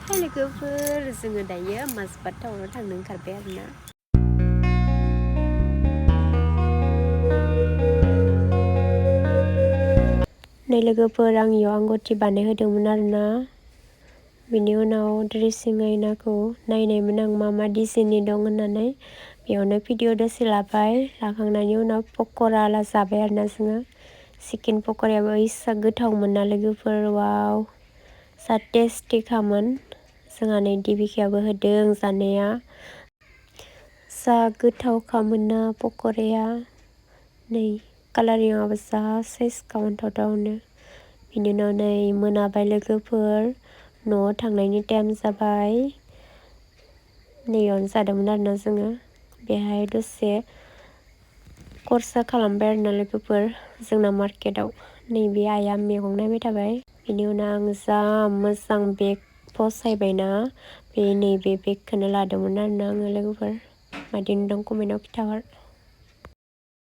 Hai लोगोफोर जोङो दायो माजबाट टाउनाव थांनो ओंखारबाय आरोना। नै लोगोफोर आं इयाव आंगुरथि बानायहोदोंमोन आरोना। बिनि उनाव ड्रेसिं आयनाखौ नायनायमोन आं मा डिजाइननि दं होननानै। बेयावनो भिडिअ दसे लाबाय, लाखांनायनि उनाव पक'रा जाबाय आरोना जोङो। चिकेन पक'रायाबो इसा गोथावमोन ना लोगोफोर, वाव जा टेस्टिखामोन। जोंहा नै दिबिकायाबो होदों जानाया। जा गोथावखामोन ना पक'राया। नै कालारिंआबो जा साइसखा अन्थावथावनो। बिनि उनाव नै मोनाबाय लोगोफोर, न'आव थांनायनि टाइम जाबाय। नैयावनो जादोंमोन आरोना जोङो। बेहाय दसे खरसा खालामबाय आरोना लोगोफोर जोंना मार्केटाव। नैबे आइया मैगं नायबाय थाबाय। बिनि उनाव आं जा मोजां बेग फसायबायना, नैबे बेगखौनो लादोंमोन आरोना आङो लोगोफोर। मादि नुदों कमेन्टआव खिन्थाहर।